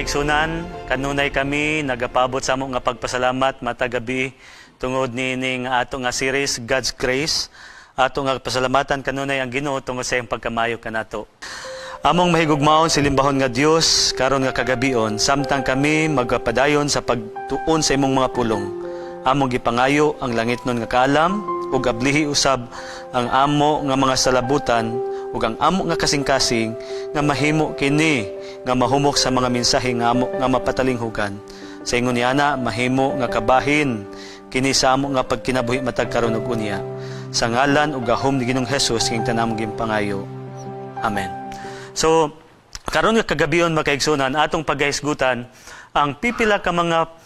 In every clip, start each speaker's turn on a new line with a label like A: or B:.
A: kaigsunan, kanunay kami nagapabot sa amo nga pagpasalamat matag gabi tungod niining ato nga series God's Grace. Ato nga pasalamatan kanunay ang Ginoo tungod sa iyang pagkamayo kanato. Among mahigugmaon silimbahon nga Dios karon nga kagabion, samtang kami magapadayon sa pagtuon sa imong mga pulong. Among gipangayo ang langitnon nga kaalam ug ablihi usab ang amo nga mga salabutan ug ang amo nga kasing-kasing nga mahimo kini nga mahumok sa mga mensahe nga amo nga mapatalinghugan. Sa ingon niana, mahimo nga kabahin kini sa amo nga pagkinabuhi matag karon ug unya. Sa ngalan ug gahom ni Ginoong Hesus kining tanan among gipangayo. Amen. So, karon nga kagabion, mga kaigsunan, atong paghahisgutan ang pipila ka mga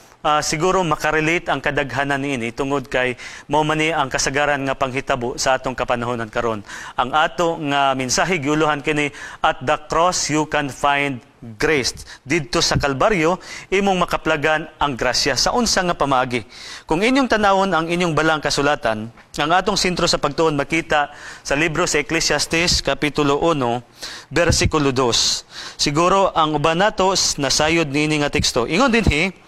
A: siguro makarelate ang kadaghanan niini tungod kay mao man ni ang kasagaran nga panghitabo sa atong kapanahonan karon. Ang ato nga mensahe giuluhan kini, "At the Cross You Can Find Grace." Didto sa Kalbaryo imong makaplagan ang grasya sa unsa nga pamaagi. Kung inyong tanawon ang inyong balang kasulatan, ang atong sentro sa pagtuon makita sa libro sa Ecclesiastes kapitulo 1 bersikulo 2. Siguro ang uban nato nasayod niini nga teksto. Ingon dinhi,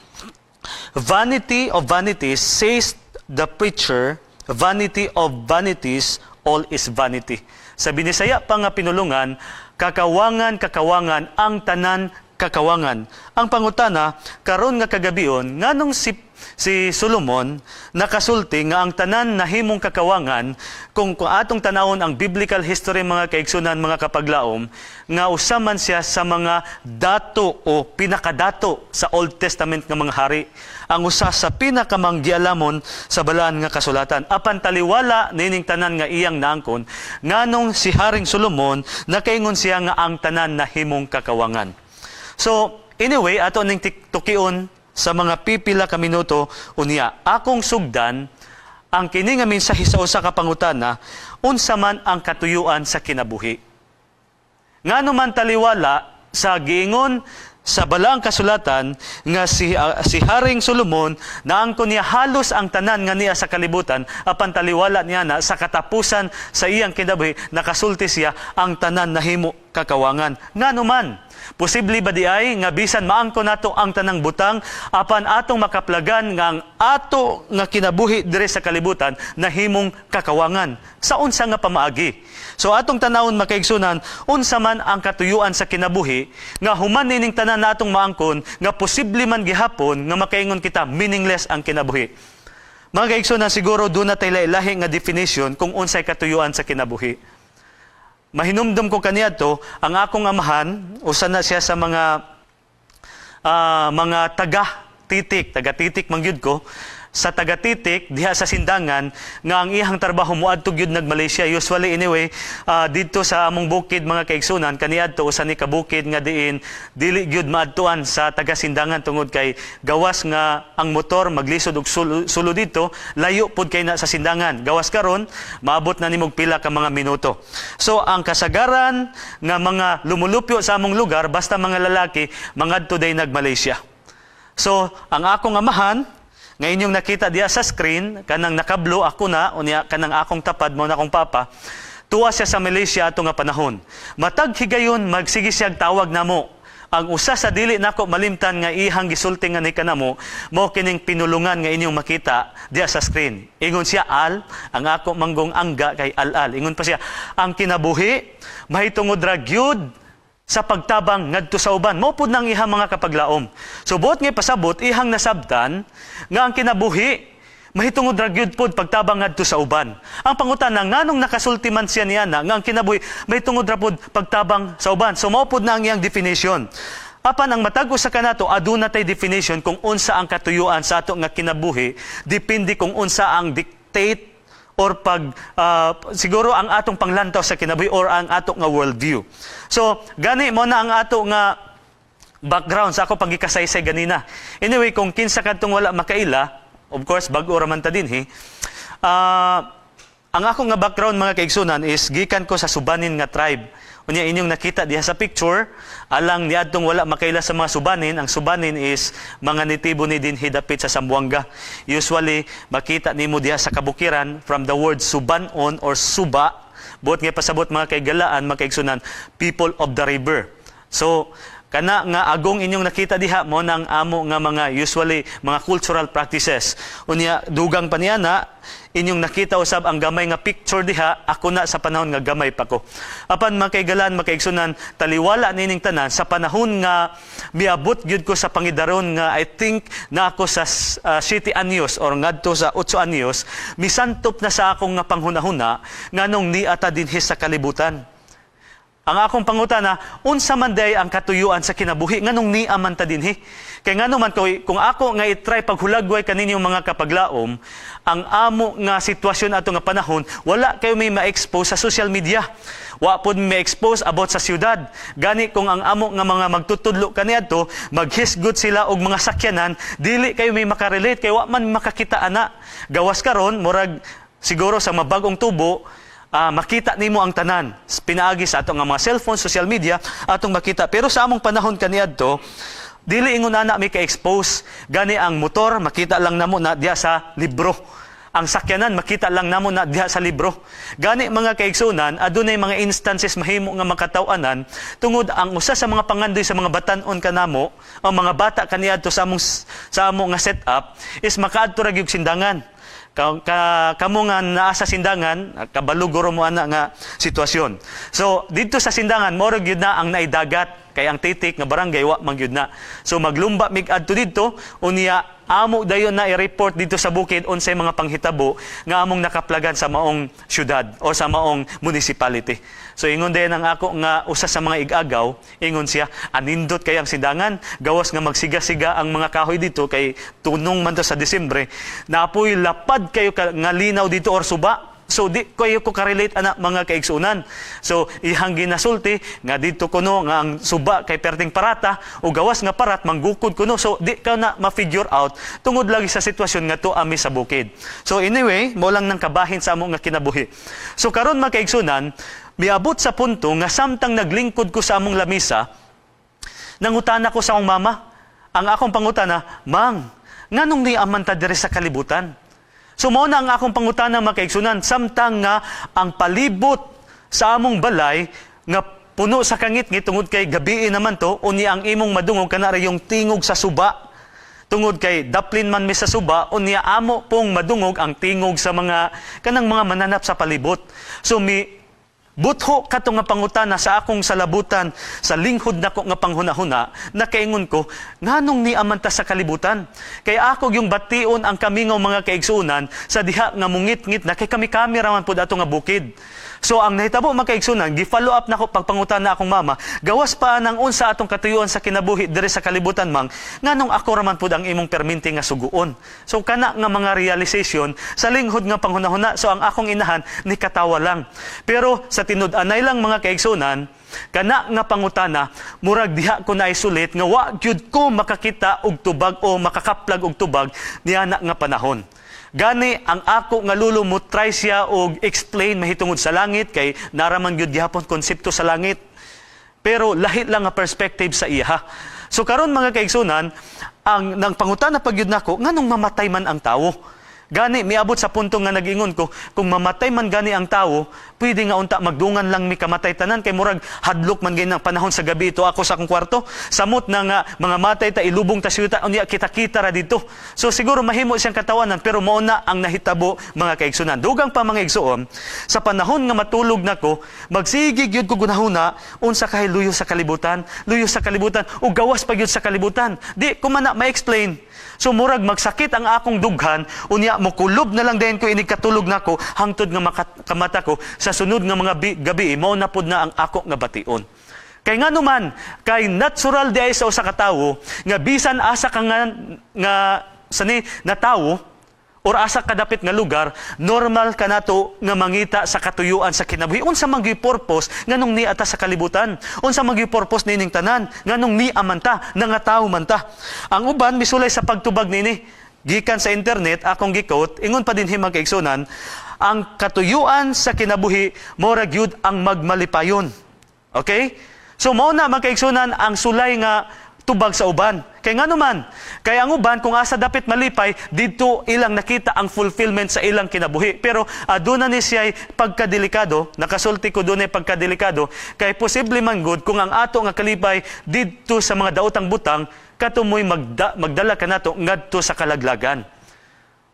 A: "Vanity of vanities, says the preacher, vanity of vanities, all is vanity." Sa Binisaya pa nga pinulungan, "Kakawangan, kakawangan, ang tanan kakawangan." Ang pangutana, karon nga kagabion, nganong si Solomon nakasulti nga ang tanan nahimong kakawangan kung atong tanawon ang biblical history, mga kaigsunan, mga kapaglaom, nga usa man siya sa mga dato o pinakadato sa Old Testament nga mga hari, ang usa sa pinakamanggialamon sa balaan nga kasulatan? Apan taliwala nining tanan nga iyang naangkon, nganong si Haring Solomon nakaingon siya nga ang tanan nahimong kakawangan? So, anyway, ato ning tukion sa mga pipila ka minuto unya. Akong sugdan ang kini nga mensahe sa usa ka pangutana: unsa man ang katuyuan sa kinabuhi? Ngano man taliwala sa giingon sa balaang kasulatan nga si Haring Solomon naangkon niya halos ang tanan nga niya sa kalibutan, apan taliwala niya na sa katapusan sa iyang kinabuhi nakasulti siya ang tanan nahimo kakawangan? Ngano man? Posible ba diay nga bisan maangkon nato ang tanang butang, apan atong makaplagan nga ang ato nga kinabuhi dire sa kalibutan nahimong kakawangan? Sa unsa nga pamaagi? So atong tanawon, mga kaigsunan, unsa man ang katuyuan sa kinabuhi nga human nining tanan natong maangkon nga posible man gihapon nga makaingon kita meaningless ang kinabuhi? Mga kaigsunan, siguro duna tay lahi nga definition kung unsay katuyuan sa kinabuhi. Mahinumdum ko kaniadto, ang akong amahan, usa na siya sa mga taga titik, taga titik man gyud ko, sa taga-Titik diha sa Sindangan nga ang iyang trabaho moadto gyud nag Malaysia usually. Anyway, didto sa among bukid, mga kaigsunan, kaniadto usa ni ka bukid nga diin dili gyud maadtuan sa taga Sindangan tungod kay gawas nga ang motor maglisod og sulo didto, layo pud kay na sa Sindangan. Gawas karon maabot na nimog pila ka mga minuto. So ang kasagaran nga mga lumulupyo sa among lugar, basta mga lalaki, mangadto day nag Malaysia. So, ang akong amahan, nga inyong nakita diya sa screen, kanang nakablo ako na, unya kanang akong tapad mo na akong papa, tuwa siya sa Malaysia ato nga panahon. Matag higayon, magsige siya tawag namo. Ang usa sa dili nako malimtan nga ihang gisulti nga ni kanamo, mao kining pinulungan nga inyong makita diya sa screen. Ingon siya, "Al," ang ako manggong angga kay Al-al. Ingon pa siya, "Ang kinabuhi mahitungod ra gyud sa pagtabang ngadto sa uban." Mao pud nang ihang, mga kapaglaom. So buot nga pasabot, ihang nasabtan nga ang kinabuhi mahitungod ra gyud pod pagtabang ngadto sa uban. Ang pangutana, nganong nakasulti man siya niya na nga ang kinabuhi mahitungod ra pod pagtabang sa uban? So mao pud na ang iyang definition. Apan ang matag usa kanato aduna tay definition kung unsa ang katuyuan sa ato nga kinabuhi, depende kung unsa ang dictate or pag siguro ang atong panglantaw sa kinabuhi or ang ato nga worldview. So, gani mo na ang ato nga background sa ako pagikasaysay ganina. Anyway, kung kinsa kadtong wala makaila, of course, bag-o ra man ta dinhi. Ang ako nga background, mga kaigsunan, is gikan ko sa Subanin nga tribe. Unya inyong nakita diha sa picture, alang niadtong wala makaila sa mga Subanin, ang Subanin is mga nitibo ni dinhi dapit sa Zamboanga. Usually makita nimo diha sa kabukiran from the word subanon or suba. Buot nga pasabot, mga kaigalaan, mga kaigsunan, people of the river. So, Kana nga agong inyong nakita diha mo nang amo nga mga usually mga cultural practices. Unya, dugang pa niya na inyong nakita usab ang gamay nga picture diha, ako na sa panahon nga gamay pa ko. Apan, mga kaigalan, makaigsunan, taliwala nining tanan, sa panahon nga miabot gyud ko sa pangidaron nga I think na ako sa 7 anyos or ngadto sa 8 anyos, misantop na sa akong nga panghunahuna nganong nia ta dinhi sa kalibutan. Ang akong pangutana, unsa man day ang katuyuan sa kinabuhi, nganong nia man ta dinhi? Kay ngano man ko, kung ako nga i-try paghulagway kaninyo, mga kapaglaom, ang amo nga sitwasyon ato nga panahon, wala kayo may ma-expose sa social media. Wa pod may ma-expose about sa syudad. Gani kung ang amo nga mga magtutudlo kaniadto, maghisgot sila og mga sakyanan, dili kayo may makarelate kay wa man makakita ana. Gawas karon, murag siguro sa mabagong tubo, makita nimo ang tanan pinaagi sa atong nga mga cellphone, social media, atong makita. Pero sa among panahon kaniadto, dili ingon ana may ka-expose. Gani ang motor makita lang namo na diha sa libro. Ang sakyanan makita lang namo na diha sa libro. Gani, mga kaigsunan, adunay mga instances mahimo nga makataw-anan tungod ang usa sa mga pangandoy sa mga batan-on kanamo, ang mga bata kaniadto sa amo nga setup is makaadto ra gyud sindangan. Kamo nga naa sa Sindangan, kabalo guro mo ana nga sitwasyon. So, dito sa Sindangan, mao gyud na ang naidagat kay ang Titik nga barangay wa man gyud na. So maglumba mig adto didto, unya amo dayon na i-report dito sa bukid unsay mga panghitabo nga among nakaplagan sa maong syudad o sa maong municipality. So ingon din ang ako nga usa sa mga igagaw, ingon siya, "Anindot kay ang Sindangan, gawas nga magsiga-siga ang mga kahoy dito kay tunong man to sa Disyembre, napoy lapad kayo nga linaw dito or suba." So di kayo ko ka-relate ana, mga kaigsunan. So ihang ginasulti nga dito kuno nga ang suba kay perting parata o gawas nga parat manggukod kuno. So di ka na ma-figure out tungod lagi sa sitwasyon nga to ami sa bukid. So anyway, mo lang nang kabahin sa amo nga kinabuhi. So karon, mga kaigsunan, miabot sa punto nga samtang naglingkod ko sa among lamisa, nangutana ko sa akong mama. Ang akong pangutana, "Mang, nganong nia man ta diri sa kalibutan?" So mao na ang akong pangutana, mga kaigsunan, samtang nga ang palibot sa among balay nga puno sa kangitngit tungod kay gabii naman to, unya ang imong madungog kana ra yung tingog sa suba. Tungod kay daplin man mi sa suba, unya amo pong madungog ang tingog sa mga kanang mga mananap sa palibot. So mi butho kato nga pangutana sa akong salabutan sa linghod nako nga panghunahuna, nakaingon ko, "Nganong nia man ta sa kalibutan?" Kay ako yung bation ang kamingaw, mga kaigsunan, sa diha nga mungit-ngit na kay kami-kami raman pud ato nga bukid. So ang nahitabo, mga kaigsunan, gi-follow up nako pagpangutana akong mama, "Gawas pa nang unsa atong katuyuan sa kinabuhi diri sa kalibutan, Mang, nganong ako raman pud ang imong perminti nga suguon?" So kana nga mga realization sa linghod nga panghunahuna. So ang akong inahan ni katawa lang. Pero sa tinud-anay lang, mga kaigsunan, kana nga pangutana, murag diha ko na-isolate nga wa gyud ko makakita og tubag o makakaplag og tubag niana nga panahon. Gani ang ako nga lulo mo try siya og explain mahitungod sa langit kay naraman gyud gihapon konsepto sa langit. Pero lahi lang nga perspective sa iya. So karon, mga kaigsunan, ang nang pangutana pa gyud nako, nganong mamatay man ang tawo? Gani miabot sa punto nga nag-ingon ko, kung mamatay man gani ang tawo, pwede nga unta magdungan lang mi kamatay tanan kay murag hadlok man gani ang panahon sa gabi ito ako sa akong kwarto. Samot na nga mga matay ta, ilubong ta syuta, unya kita-kita ra dito. So siguro mahimo siyang katawanan, pero mao na ang nahitabo, mga kaigsunan. Dugang pa, mga igsuon, sa panahon nga matulog nako, magsige gyud ko gunahuna unsa kay luyo sa kalibutan, luyo sa kalibutan ug gawas pa gyud sa kalibutan. Di ko man na ma-explain. So murag magsakit ang akong dughan, unya mokulob na lang dayon ko inig katulog nako hangtod nga makamata ko sa sunod nga mga gabi, mao na pud na ang ako nga bation. Kay ngano man, kay natural di ay sa usa ka tawo nga bisan asa ka nga sani na tawo or asa ka dapit nga lugar, normal ka nato nga mangita sa katuyuan sa kinabuhi. Unsa man gyud purpose nganong nia ta sa kalibutan? Unsa man gyud purpose nining tanan? Nganong nia man ta, nga tawo man ta? Ang uban misulay sa pagtubag nini. Gikan sa internet, akong gi-quote, ingon pa din mga kaigsunan, ang katuyuan sa kinabuhi mora gyud ang magmalipayon. Okay? So mao na, mga kaigsunan, ang sulay nga tubag sa uban. Kay ngano man, kay ang uban kung asa dapit malipay, didto ilang nakita ang fulfillment sa ilang kinabuhi. Pero aduna ni siya pagkadelikado, nakasulti ko dunay pagkadelikado, kay posible man gud kung ang ato nga kalipay didto sa mga daotang butang, katumoy magdala kanato ngadto sa kalaglagan.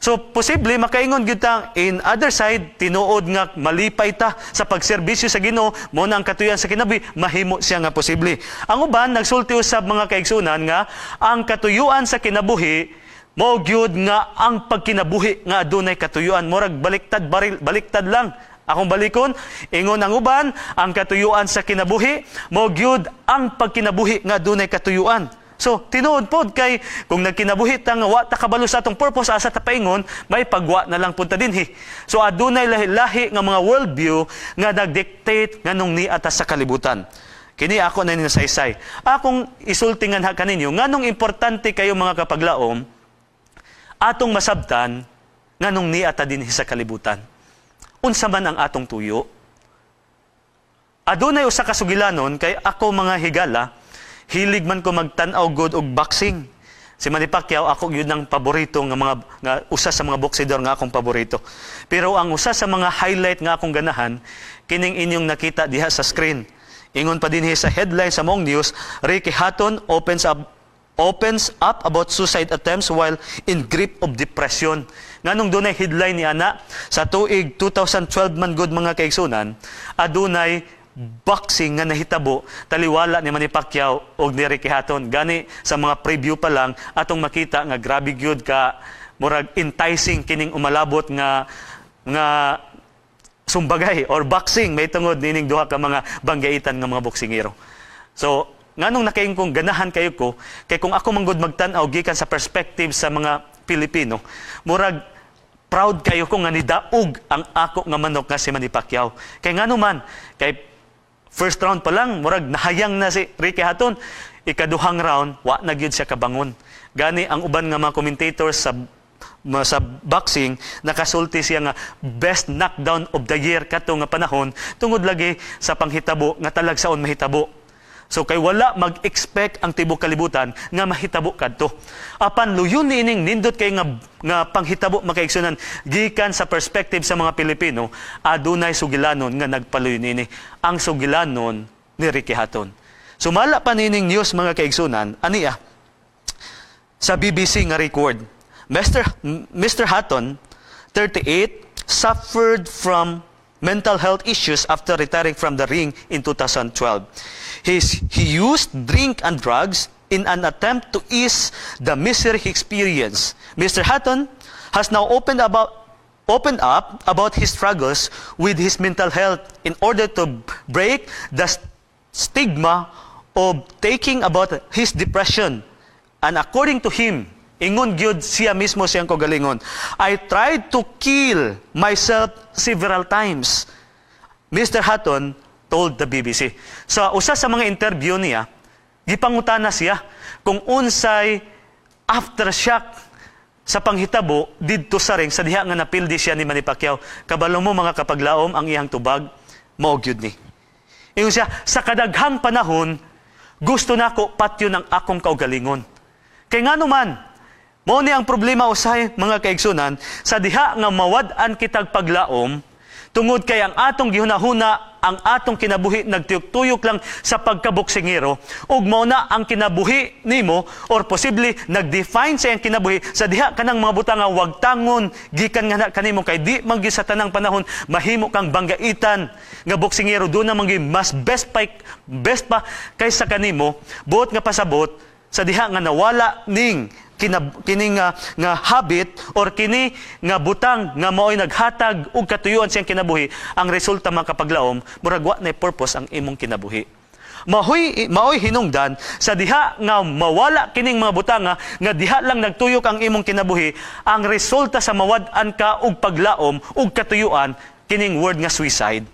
A: So posible makaingon gyud ta in other side, tinuod nga malipay ta sa pagserbisyo sa Ginoo, mo na ang katuyan sa kinabuhi, mahimo siya nga posible. Ang uban nagsulti usab, mga kaigsunan, nga ang katuyuan sa kinabuhi mao gyud nga ang pagkinabuhi nga adunay katuyuan. Murag baliktad baril, baliktad lang. Akong balikon, ingon ang uban, ang katuyuan sa kinabuhi mao gyud ang pagkinabuhi nga adunay katuyuan. So, tinuod pod kay kung nagkinabuhi ta nga wa ta kabalo sa atong purpose, asa ta paingon, may pagwa na lang punta dinhi. So, adunay lahi-lahi nga mga worldview nga nagdictate nganong niata sa kalibutan. Kini ako na ninasaysay. Akong isulti nganha kaninyo nganong importante kayo, mga kapaglaom, atong masabtan nganong niata dinhi sa kalibutan. Unsa man ang atong tuyo? Adunay usa ka sugilanon kay ako, mga higala, hilig man ko magtan-aw god og boxing. Si Manny Pacquiao ako gyud ng paborito nga mga nga usa sa mga boksidor nga akong paborito. Pero ang usa sa mga highlight nga akong ganahan kining inyong nakita diha sa screen. Ingon pa dinhi sa headline sa maong news, "Ricky Hatton opens up about suicide attempts while in grip of depression." Nganong dunay headline ni ana? Sa tuig 2012 man gud, mga kaigsunan, adunay boxing nga nahitabo taliwala ni Manny Pacquiao og ni Ricky Hatton. Gani sa mga preview pa lang atong makita nga grabe gyud ka murag enticing kining umalabot nga nga sumbagay or boxing may tungod nining duha ka mga banggaitan nga mga boksingero. So, nganong nakaingon kong ganahan kayo ko, kay kung ako manggod magtan-aw gikan sa perspective sa mga Pilipino, murag proud kayo ko nga nidaog ang ako nga manok nga si Manny Pacquiao. Kay ngano man, kay first round pa lang, murag nahayang na si Ricky Hatton. Ikaduhang round, wa na gyud siya kabangon. Gani ang uban nga mga commentators sa boxing nakasulti siya nga best knockdown of the year kato nga panahon tungod lagi sa panghitabo nga talagsaon mahitabo. So kay wala mag-expect ang tibok kalibutan nga mahitabo kadto. Apan luyon niining nindot kay nga panghitabo, makaigsunan, gikan sa perspective sa mga Pilipino, adunay sugilanon nga nagpaluyo niini. Ang sugilanon ni Ricky Hatton. Sumala pa nining news, mga kaigsunan, aniya sa BBC nga record. Mr. Hatton, 38, suffered from mental health issues after retiring from the ring in 2012. He used drink and drugs in an attempt to ease the misery he experienced. Mr. Hatton has now opened up about his struggles with his mental health in order to break the stigma of taking about his depression. And according to him, ingon gyud siya mismo siyang kagalingon, "I tried to kill myself several times," Mr. Hatton told the BBC. Sa usa sa mga interview niya, gipangutana siya kung unsay aftershock sa panghitabo didto sa ring sa diha nga napildi siya ni Manny Pacquiao. Kabalo mo, mga kapaglaom, ang iyang tubag mao gyud ni. Ingon siya, "Sa kadaghang panahon, gusto nako patyon ang akong kaugalingon." Kay ngano man, mao ni ang problema usahay, mga kaigsunan, sa diha nga mawad-an kitag paglaom, tungod kay ang atong gihunahuna, ang atong kinabuhi nagtuyok-tuyok lang sa pagkaboksingero, ug mao na ang kinabuhi nimo or posible nag-define sa iyang kinabuhi sa diha kanang mga butang nga wagtangon gikan nga na kanimo, kay di man gyud sa tanang panahon mahimo kang banggaitan nga boksingero, do na man gyud mas best pa kaysa kanimo. Buot nga pasabot, sa diha nga nawala ning kining nga habit or kini nga butang nga mao'y naghatag og katuyuan siyang kinabuhi, ang resulta, mga kapaglaom, murag wa nay purpose ang imong kinabuhi. Mahoy maoy hinungdan sa diha nga mawala kining mga butanga nga diha lang nagtuyok ang imong kinabuhi, ang resulta sa mawad-an ka og paglaom og katuyuan, kining word nga suicide.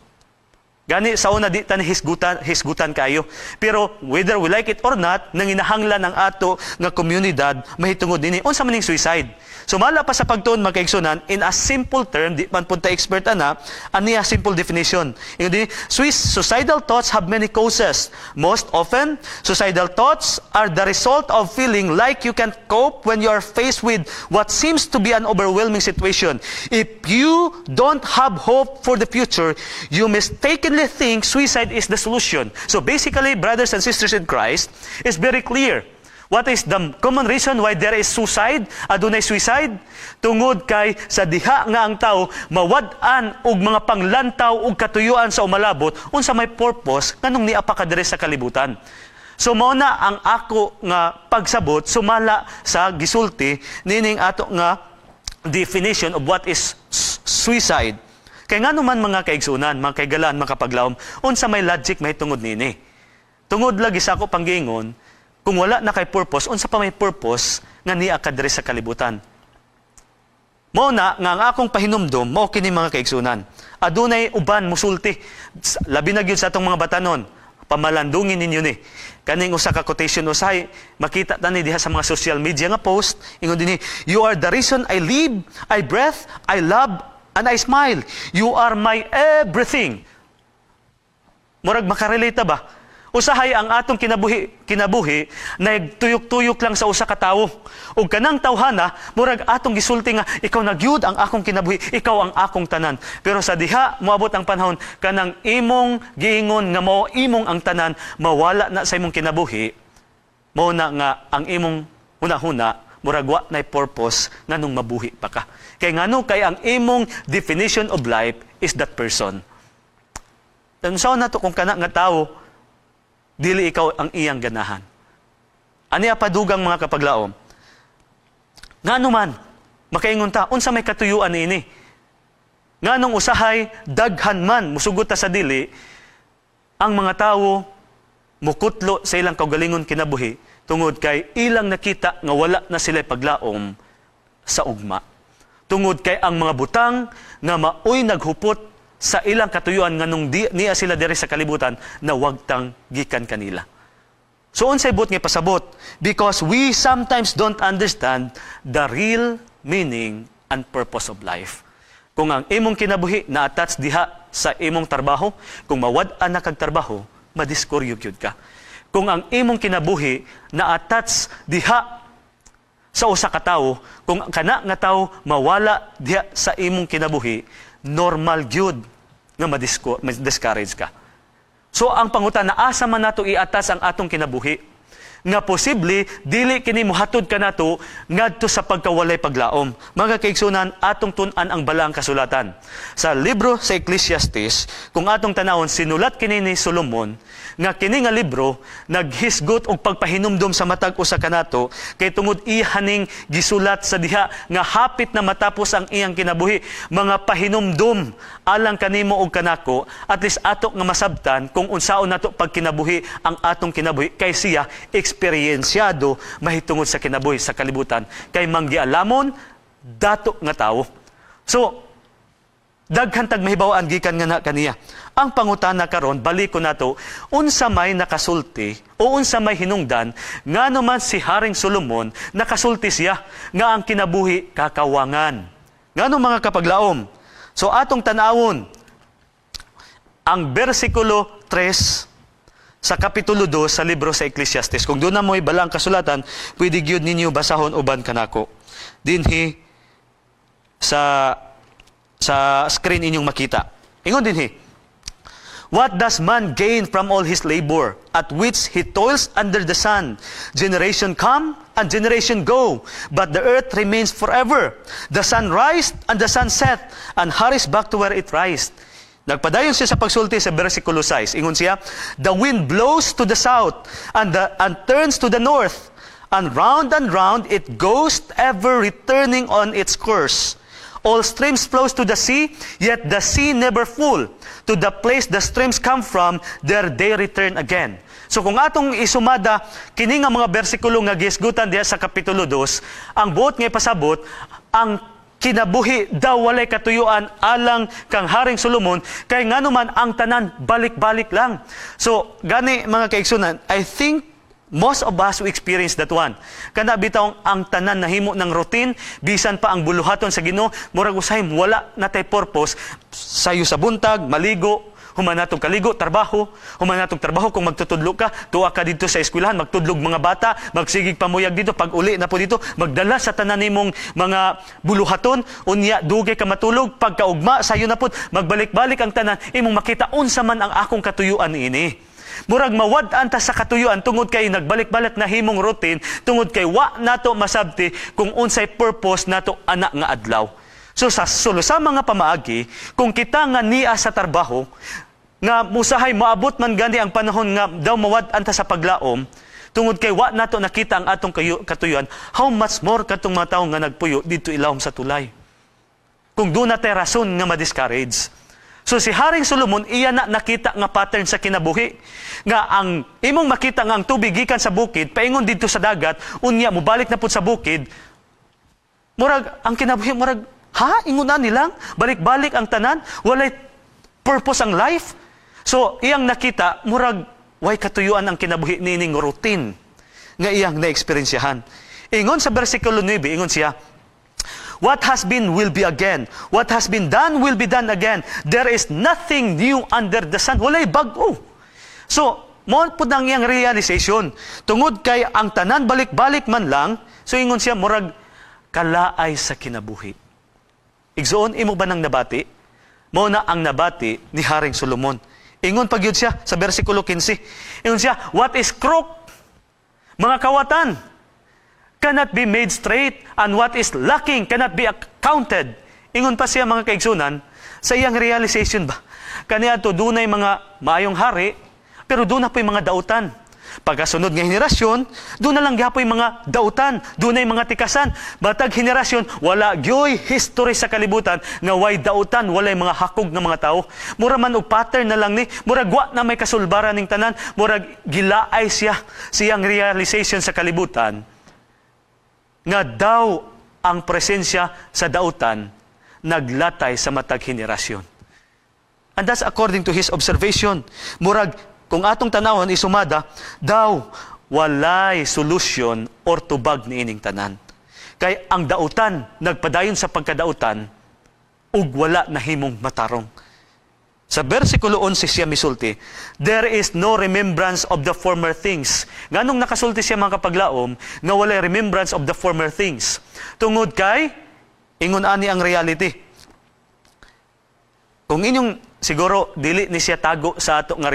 A: Gani sa una di ta ni hisgutan hisgutan kayo. Pero whether we like it or not, nanginahanglan ang ato nga komunidad mahitungod nini. Unsa man ning suicide? Sumala pa sa pagtuon, mga kaigsunan, in a simple term, di man pud ta expert ana, aniya simple definition. Ingon dinhi, "Suicidal thoughts have many causes. Most often, suicidal thoughts are the result of feeling like you can't cope when you are faced with what seems to be an overwhelming situation. If you don't have hope for the future, you mistakenly think suicide is the solution." So basically, brothers and sisters in Christ, it's very clear. What is the common reason why there is suicide? Adunay suicide? Tungod kay sa diha nga ang tao mawad-an og mga panglantaw og katuyuan sa umalabot, unsa may purpose nganong nia pa ka diri sa kalibutan. So mao na ang ako nga pagsabot sumala sa gisulti nining ato nga definition of what is suicide. Kay ngano man, mga kaigsunan, mga kaigalaan, mga kapaglaom, unsa may logic mahitungod nini? Tungod lagi sa ako panggingon, kung wala na kay purpose, unsa pa may purpose nga nia ka diri sa kalibutan? Mao na nga ang akong pahinumdom mao kini, mga kaigsunan. Adunay uban musulti, labi na gyud sa atong mga batanon. Pamalandungin ninyo ni. Kaning usa ka quotation usahay makita tani diha sa mga social media nga post, ingon dinhi, "You are the reason I live, I breath, I love, and I smile. You are my everything." Murag makarelate ta ba? Usahay ang atong kinabuhi nagtuyok-tuyok lang sa usa ka tawo. Ug kanang tawhana murag atong gisulti nga ikaw na gyud ang akong kinabuhi, ikaw ang akong tanan. Pero sa diha moabot ang panahon kanang imong giingon nga mao imong ang tanan mawala na sa imong kinabuhi, mao na nga ang imong hunahuna murag wa nay purpose nganong mabuhi pa ka. Kay ngano? Kay ang imong definition of life is that person. Unsaon nato kung kana nga tawo dili ikaw ang iyang ganahan? Ani padugang, mga kapaglaom? Ngano man, makaingon ta, unsa may katuyuan niini? Nganong usahay daghan man, musugot ta sa dili, ang mga tawo mukutlo sa ilang kaugalingon kinabuhi tungod kay ilang nakita nga wala na sila paglaom sa ugma? Tungod kay ang mga butang nga maoy naghupot sa ilang katuyuan nganong nia sila diri sa kalibutan nawagtang gikan kanila. So unsay buot nga pasabot? Because we sometimes don't understand the real meaning and purpose of life. Kung ang imong kinabuhi na-attach diha sa imong trabaho, kung mawad-an na kag trabaho, madiskuryo gyud ka. Kung ang imong kinabuhi na-attach diha sa usa ka tawo, kung kana nga tawo mawala diha sa imong kinabuhi, normal gyud nga ma-discourage ka. So ang pangutana, asa man nato i-attach ang atong kinabuhi nga posible dili kini mohatod kanato ngadto sa pagkawalay paglaom? Mga kaigsunan, atong tun-an ang balaang kasulatan. Sa libro sa Ecclesiastes, kung atong tanawon, sinulat kini ni Solomon nga kini nga libro naghisgot og pagpahinumdom sa matag usa kanato kay tungod ihaning gisulat sa diha nga hapit na matapos ang iyang kinabuhi, mga pahinumdom alang kanimo og kanako, at least ato nga masabtan kung unsaon nato pagkinabuhi ang atong kinabuhi, kay siya eksperyensyado mahitungod sa kinabuhi sa kalibutan, kay manggialamon dato nga tawo. So daghan tag mahibaw-an gikan nga na kaniya. Ang pangutana karon, balik ko nato, unsa may nakasulti o unsa may hinungdan ngano man si Haring Solomon nakasulti siya nga ang kinabuhi kakawangan? Ngano, mga kapaglaom? So atong tan-awon ang bersikulo 3 sa kapitulo 2 sa libro sa Ecclesiastes. Kung duna mo'y balaang kasulatan, pwede gyud ninyo basahon uban kanako. Dinhi sa screen inyong makita. Ingon dinhi, "What does man gain from all his labor, at which he toils under the sun? Generation come and generation go, but the earth remains forever. The sun rise and the sun set, and hurries back to where it rise." Nagpadayon siya sa pagsulti sa versikulo 6. Ingon siya, "The wind blows to the south and turns to the north, and round it goes, ever returning on its course. All streams flows to the sea, yet the sea never full. To the place the streams come from, there they return again." So kung atong isumada kini nga mga bersikulo nga gisgutan diha sa kapitulo 2, ang buot nga ipasabot, ang kinabuhi daw walay katuyuan alang kang Haring Solomon kay ngano man ang tanan balik-balik lang. So gani, mga kaigsunan, I think most of us, we experience that one. Kana bitaw ang tanan nahimo ng routine, bisan pa ang buluhaton sa Ginoo, murag usahay wala na tay purpose. Sayo sa buntag, maligo, human natong kaligo, trabaho, human natong trabaho, kung magtutudlo ka, tuwa ka dito sa eskwelahan, magtudlog mga bata, magsigig pamuyag dito, pag uli na po dito, magdala sa tanan nimong mga buluhaton, unya dugay ka matulog, pagkaugma, sayo na po, magbalik-balik ang tanan, imong makita unsa man ang akong katuyuan ini. Murag mawad-an ta sa katuyuan tungod kay nagbalik-balik na himong routine, tungod kay wa nato masabti kung unsay purpose nato ana nga adlaw. So sa sulo sa mga pamaagi, kung kita nga niya sa trabaho, nga musahay moabot man gani ang panahon nga daw mawad-an ta sa paglaom, tungod kay wa nato nakita ang atong katuyuan, how much more katong mga tawo nga nagpuyo didto ilawom sa tulay? Kung duna tay rason nga ma-discourage. So si Haring Solomon, iya na nakita nga pattern sa kinabuhi. Nga ang imong makita nga ang tubig gikan sa bukid, paingon didto sa dagat, unya mobalik na pud sa bukid. Murag ang kinabuhi, murag ha, ingon nilang balik-balik ang tanan, walay purpose ang life. So iyang nakita murag way katuyuan ang kinabuhi nining routine nga iyang naeksperyensyahan. Ingon sa bersikulo 9, ingon siya, "What has been will be again. What has been done will be done again. There is nothing new under the sun." Walay bag-o. So, mo pud ang iyang realization. Tungod kay ang tanan balik-balik man lang, so ingon siya, murag kalaay sa kinabuhi. Igsoon, imo ba nang nabati? Mo na ang nabati ni Haring Solomon. Ingon pa gyud siya sa bersikulo 15. Ingon siya, "What is crook?" Mga kawatan, "cannot be made straight, and what is lacking cannot be accounted." Ingon pa siya, mga kaigsunan, sa iyang realization ba? Kaniadto dunay mga maayong hari, pero duna po'y mga dautan. Pagkasunod nga henerasyon, duna lang gyapoy mga dautan, dunay mga tikasan. Matag henerasyon, wala gyoy history sa kalibutan nga way dautan, walay mga hakog nga mga tao. Mura man og pattern na lang ni, murag wa na may kasulbaran ning tanan, murag gilaay siya siyang realization sa kalibutan nga daw ang presensya sa dautan naglatay sa matag henerasyon. And that's according to his observation. Murag, kung atong tanawon isumada, daw walay solusyon or tubag ni ining tanan. Kay ang dautan, nagpadayon sa pagkadautan, ug wala nahimong matarong. Sa versikulo 11 siya misulti, "There is no remembrance of the former things." Nganong nakasulti siya, mga kapaglaom, nga walay remembrance of the former things? Tungod kay, ingon ani ang reality. Kung inyong, siguro, dili ni siya tago sa ato nga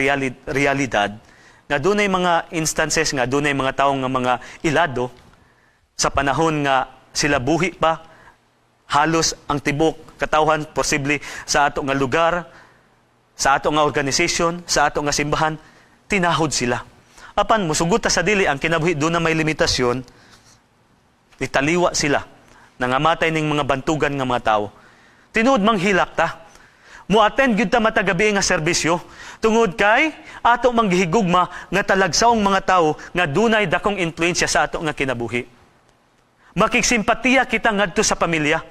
A: realidad, nga dunay mga instances nga dunay mga tawo nga mga ilado sa panahon nga sila buhi pa, halos ang tibok katawhan posible sa ato nga lugar, sa ato nga organisasyon, sa ato nga simbahan, tinahod sila. Apan musugot ta sa dili, ang kinabuhi duna may limitasyon, italiwa sila, nangamatay ning mga bantugan nga mga tao. Tinuod mang hilak ta. Mo-attend gyud ta matag gabi nga serbisyo tungod kay ato mang gihigugma nga talagsaong mga tao nga dunay dakong impluwensya sa ato nga kinabuhi. Makiksimpatiya kita ngadto sa pamilya.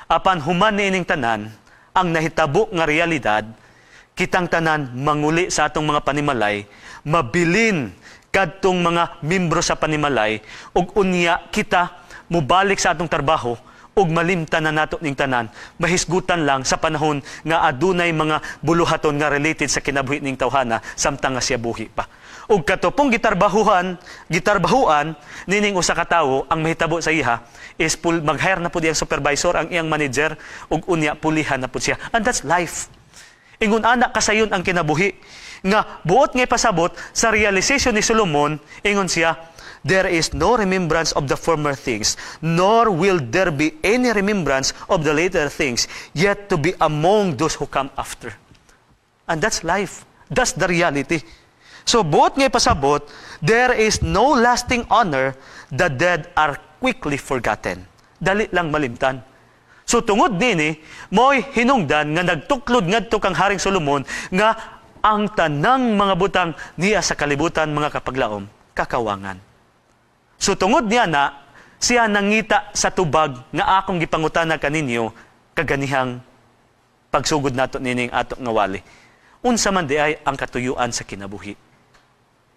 A: Apan human niining tanan, ang nahitabo nga realidad, kitang tanan manguli sa atong mga panimalay, mabilin kadtong mga membro sa panimalay, ug unya kita mubalik sa atong trabaho ug malimtan na nato ning tanan, mahisgutan lang sa panahon nga adunay mga buluhaton nga related sa kinabuhi ning tawhana samtang nga siya buhi pa. Ug kato pong gitarbahuan nining usa ka tawo, ang mahitabo sa iya is mag-hire na pud iyang supervisor, ang iyang manager, ug unya pulihan na pud siya. And that's life. Ingon ana kasayon ang kinabuhi nga buot nga ipasabot sa realization ni Solomon. Ingon siya, "There is no remembrance of the former things, nor will there be any remembrance of the later things yet to be among those who come after." And that's life. That's the reality. So buot nga ipasabot, there is no lasting honor, the dead are quickly forgotten. Dali lang malimtan. So tungod nini, mo'y hinungdan nga nagtuklod ngadto kang Haring Solomon nga ang tanang mga butang niya sa kalibutan, mga kapaglaom, kakawangan. So tungod niya na, Siya nangita sa tubag nga akong gipangutana kaninyo kaganihang pagsugod nato nining ato nga wali. Unsa man diay ang katuyuan sa kinabuhi?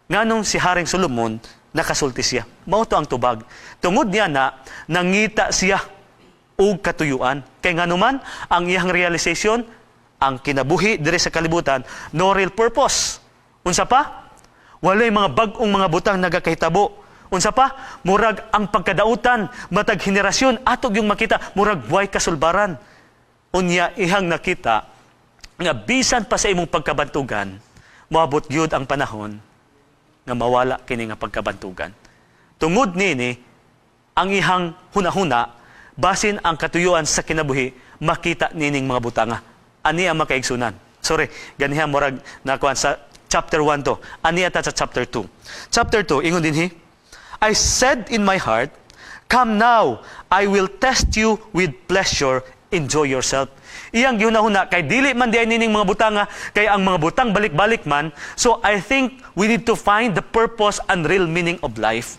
A: Nganong si Haring Solomon nakasulti siya? Mao to ang tubag. Tungod niya na nangita siya og katuyuan. Kay nganuman ang iyang realization, ang kinabuhi diri sa kalibutan, no real purpose. Unsa pa? Walay mga bag-ong mga butang nagakahitabo. Unsa pa? Murag ang pagkadautan, matag henerasyon ato yung makita, murag way kasulbaran. Unya ihang nakita nga bisan pa sa imong pagkabantugan, moabot gyud ang panahon nga mawala kini nga pagkabantugan. Tungod nini, ang ihang hunahuna, basin ang katuyuan sa kinabuhi, makita nining mga butanga. Ani ang makaigsunan. Sorry, ganiha murag nakuan sa chapter 1 to. Ani ata sa chapter 2. Chapter 2, ingon dinhi, "I said in my heart, 'Come now, I will test you with pleasure, enjoy yourself.'" Iyang gihuna-huna, kay dili man diay nining mga butanga, kay ang mga butang balik-balik man, so I think we need to find the purpose and real meaning of life.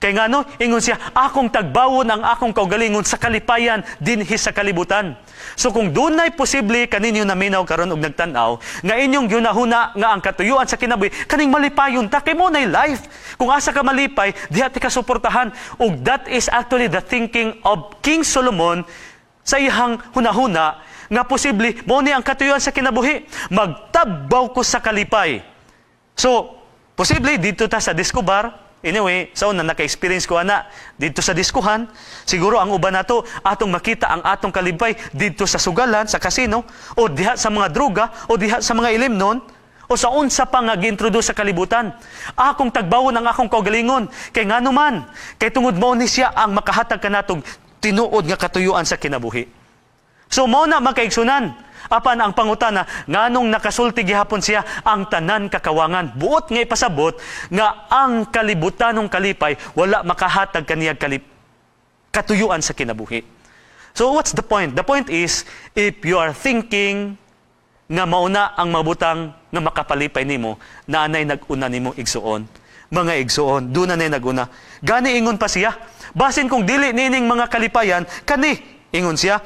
A: Kay ngano, ingon siya, "Akong tagbawon ang akong kaugalingon sa kalipayan dinhi sa kalibutan." So kung dunay posible kaninyo naminaw karon og nagtan-aw nga inyong gihunahuna nga ang katuyuan sa kinabuhi kaning malipayon ta kay mo nay life. Kung asa ka malipay, diha ti ka suportahan. Ug that is actually the thinking of King Solomon sa iyang hunahuna nga posible mo ni ang katuyuan sa kinabuhi. Magtabbaw ko sa kalipay. So, posible dito ta sa disco bar. Anyway, sa una naka-experience ko ana dito sa diskuhan, siguro ang uban nato atong makita ang atong kalipay dito sa sugalan, sa kasino, o diha sa mga droga, o diha sa mga ilimnon, o sa unsa pa nga gi-introduce sa kalibutan. Akong tagbawon ang akong kaugalingon kay ngano man, kay tungod mo ni siya ang makahatag kanatong tinuod nga katuyuan sa kinabuhi. So mao na, makaigsunan. Apan ang pangutana, nganong nakasulti gihapon siya ang tanan kakawangan? Buot nga ipasabot nga ang kalibutanong kalipay wala makahatag kaniyag katuyuan sa kinabuhi. So what's the point? The point is, if you are thinking nga mauna ang mabutang nga makapalipay nimo, naanay nag-una nimo, igsuon. Mga igsuon, doon na nag-una. Gani ingon pa siya, basin kung dili nining mga kalipayan, kani, ingon siya,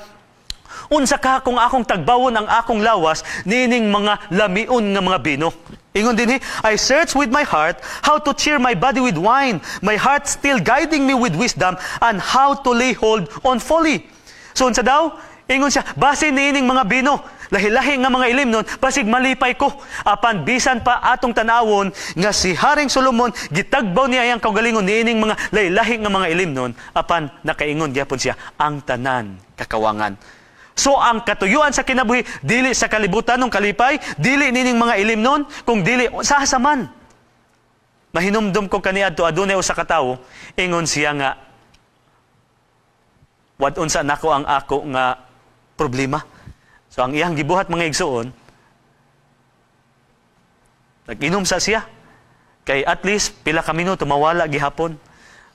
A: "Unsa ka kung akong tagbawon ang akong lawas nining mga lamion nga mga bino?" Ingon dinhi, "I search with my heart how to cheer my body with wine, my heart still guiding me with wisdom, and how to lay hold on folly." So unsa daw? Ingon siya, basin niining mga bino, lahi-lahi nga mga ilimnon, basig malipay ko. Apan bisan pa atong tanawon nga si Haring Solomon gitagbaw niya ang kaugalingon niining mga lahi-lahi nga mga ilimnon, apan nakaingon gyapon siya, ang tanan kakawangan. So ang katuyuan sa kinabuhi dili sa kalibutan ng kalipay, dili nining mga ilimnon, kung dili sa asa man. Mahinumdum ko kaniadto, adunay usa ka tawo, ingon siya nga, "Wad-on sa nako ang ako nga problema." So ang iyang gibuhat, mga igsuon, nag-inom sa siya. Kay at least pila ka minuto mawala gihapon.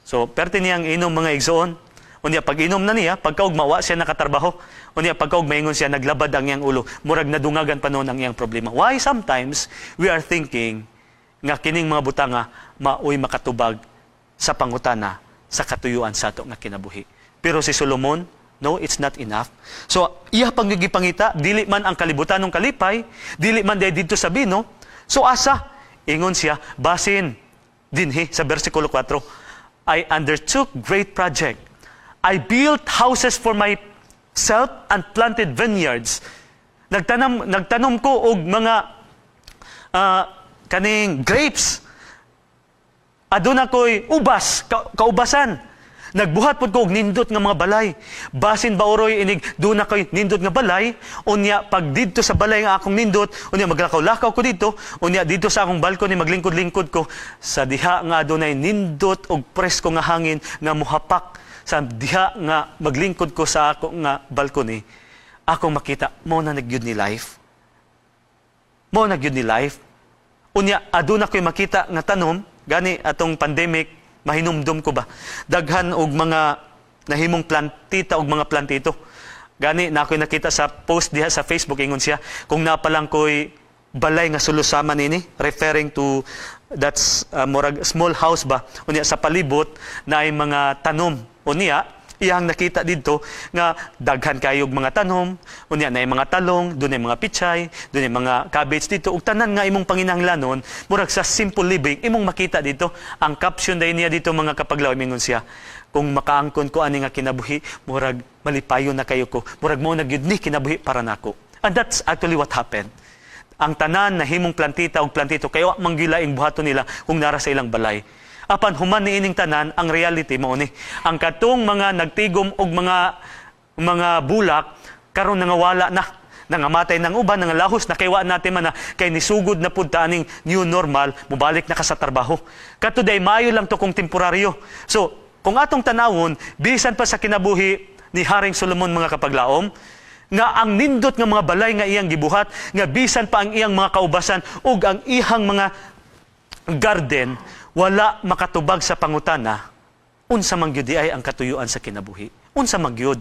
A: So perte niyang inom, mga igsuon. Unya pag inom na niya, pagkaugma wa siya nakatrabaho. Unya pagkaugma ingon siya, naglabad ang iyang ulo. Murag nadungagan pa noon ang iyang problema. Why sometimes we are thinking nga kining mga butanga maoy makatubag sa pangutana sa katuyuan sa ato nga kinabuhi? Pero si Solomon, no, it's not enough. So, iya pang gipangita, dili man ang kalibutan ng kalipay, dili man diay didto sa bino. So asa? Ingon siya, basin dinhi sa versikulo 4, "I undertook great project. I built houses for myself and planted vineyards." Nagtanom ko og mga kaning grapes. Aduna ko'y ubas, kaubasan. Nagbuhat pod ko og nindot nga mga balay. Basin ba uroy inig duna ko'y nindot nga balay, unya pag didto sa balay nga akong nindot, unya maglakaw-lakaw ko didto, unya didto sa akong balcony maglingkod-lingkod ko sa diha nga adunay nindot og presko nga hangin nga muhapak sa diha nga maglingkod ko sa ako nga balcony, akong makita mo na nagyud ni life. Mo na gyud ni life. Unya aduna ko'y makita nga tanom, gani atong pandemic mahinumdum ko ba. Daghan og mga nahimong plantita og mga plantito. Gani na ako'y nakita sa post diha sa Facebook, ingon siya, kung napalang ko'y balay nga sulusama nini, referring to that's murag small house ba, unya sa palibot na ay mga tanom. Unya, iyang nakita didto nga daghan kayog mga tanom, unya naay mga talong, dunay mga pichay, dunay mga cabbage didto, ug tanan nga imong panginahanglanon, murag sa simple living imong makita didto. Ang caption dayon niya didto, mga kapaglaom, ingon siya, "Kung makaangkon ko ani nga kinabuhi, murag malipayon na kayo ko, murag mao na gyud ni kinabuhi para nako." And that's actually what happened. Ang tanan na himong plantita og plantito kayo manggilaing buhaton nila kung nara sa ilang balay. Apan human niining tanan, ang reality mao ni. Ang katong mga nagtigom og mga bulak karon nangawala na. Nangamatay ng uban, nangalahos na kay wa natin man na kay nisugod na pud ta aning new normal, mubalik na ka sa trabaho. Kato day maayo lang to kung temporaryo. So, kung atong tanawon, bisan pa sa kinabuhi ni Haring Solomon, mga kapaglaom, nga ang nindot nga mga balay nga iyang gibuhat, nga bisan pa ang iyang mga kaubasan ug ang iyang mga garden, wala makatubag sa pangutana, unsa man gyud ay ang katuyuan sa kinabuhi? Unsa man gyud?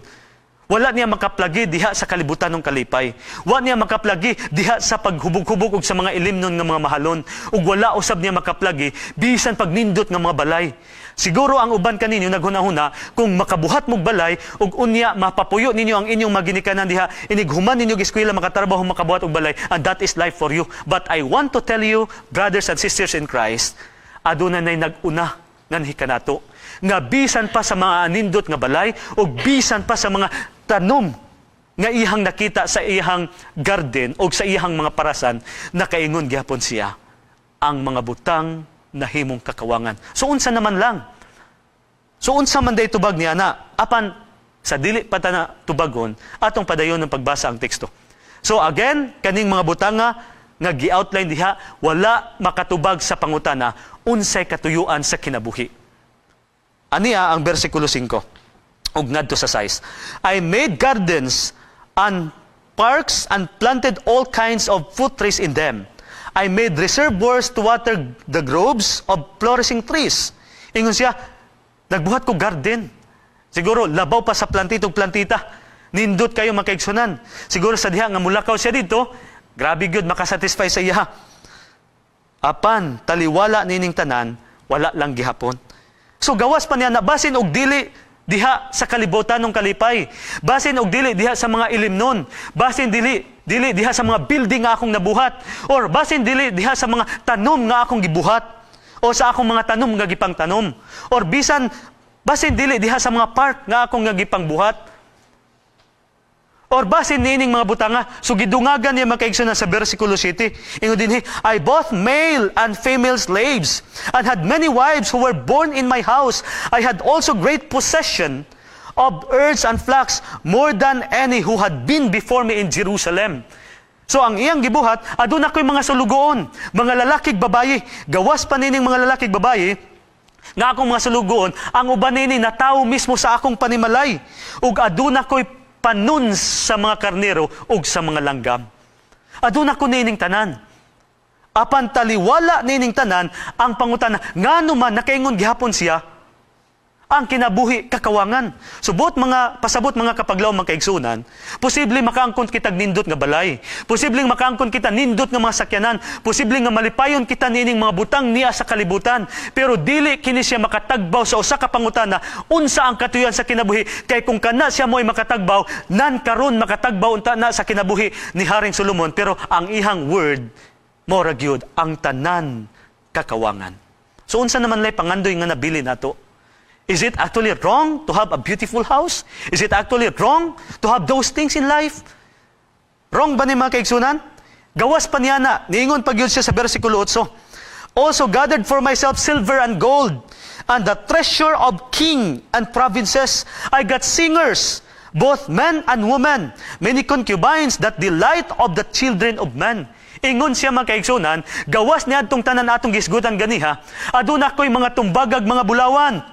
A: Wala niya makaplagi diha sa kalibutan ng kalipay. Wala niya makaplagi diha sa paghubog-hubog ug sa mga ilimnon nga mga mahalon. Ug wala usab niya makaplagi bisan pagnindot nga mga balay. Siguro ang uban kaninyo naghuna-huna kung makabuhat mog balay ug unya mapapuyo ninyo ang inyong maginikanan diha, inig human ninyo eskwela, makatrabaho, makabuhat og balay, and that is life for you. But I want to tell you, brothers and sisters in Christ, aduna nay nag-una nganhi kanato nga bisan pa sa mga anindot nga balay o bisan pa sa mga tanom nga iyang nakita sa iyang garden o sa iyang mga parasan, nakaingon gihapon siya, ang mga butang nahimong kakawangan. So unsa naman lang? So unsa man day tubag niya na? Apan sa dili pa ta na tubagon, atong padayon ng pagbasa ang teksto. So again, kaning mga butanga nga gi-outline diha wala makatubag sa pangutana unsay katuyuan sa kinabuhi. Aniya ang bersikulo 5 ug ngadto sa 6. "I made gardens and parks and planted all kinds of fruit trees in them. I made reservoirs to water the groves of flourishing trees." Ingon siya, "Nagbuhat ko garden." Siguro labaw pa sa plantitong plantita. Nindot kayo, makaigsunan. Siguro sa diha nga mulakaw siya didto, grabe gyud makasatisfy sa iya. Apan taliwala nining tanan, wala lang gihapon. So gawas pa niya na basin og dili diha sa kalibutan ng kalipay. Basin og dili diha sa mga ilimnon. Basin dili dili diha sa mga building nga akong nabuhat or basin dili diha sa mga tanom nga akong gibuhat o sa akong mga tanom nga gipangtanom or bisan basin dili diha sa mga park nga akong nga gipangbuhat or basin niining mga butanga. So gidungagan niya, mga kaigsunan, sa versikulo 7. Ingon dinhi, "I both male and female slaves and had many wives who were born in my house. I had also great possession of herds and flocks, more than any who had been before me in Jerusalem." So ang iyang gibuhat, aduna ko'y mga sulugoon, mga lalakig babayi. Gawas pa nining mga lalakig babayi, nga akong mga sulugoon, ang uban nini natawo mismo sa akong panimalay. Ug aduna ko'y panon sa mga karnero ug sa mga langgam. Aduna ko nining tanan. Apan taliwala nining tanan, ang pangutana, ngano man nakaingon gihapon siya, ang kinabuhi kakawangan? Subot mga pasabot, mga kapaglaom, mga kaigsunan, posible makaangkon kitag nindot nga balay. Posibleng makaangkon kita nindot nga mga sakyanan. Posible nga malipayon kita nining mga butang niya sa kalibutan. Pero dili kini siya makatagbaw sa usa ka pangutana unsa ang katuyan sa kinabuhi, kay kung kana siya mo'y makatagbaw, nan karon makatagbaw unta na sa kinabuhi ni Haring Solomon, pero ang ihang word mao ra gyud ang tanan kakawangan. So unsa naman lay pangandoy nga nabili nato? Is it actually wrong to have a beautiful house? Is it actually wrong to have those things in life? Wrong ba ni, mga kaigsunan? Gawas pa niya na, niingon pa gyud siya sa versikulo 8. "Also gathered for myself silver and gold, and the treasure of king and provinces. I got singers, both men and women, many concubines, that delight of the children of men." Ingon siya, mga kaigsunan, gawas niya atong tanan atong gisgutan ganiha, aduna ko'y mga tumbagag mga bulawan.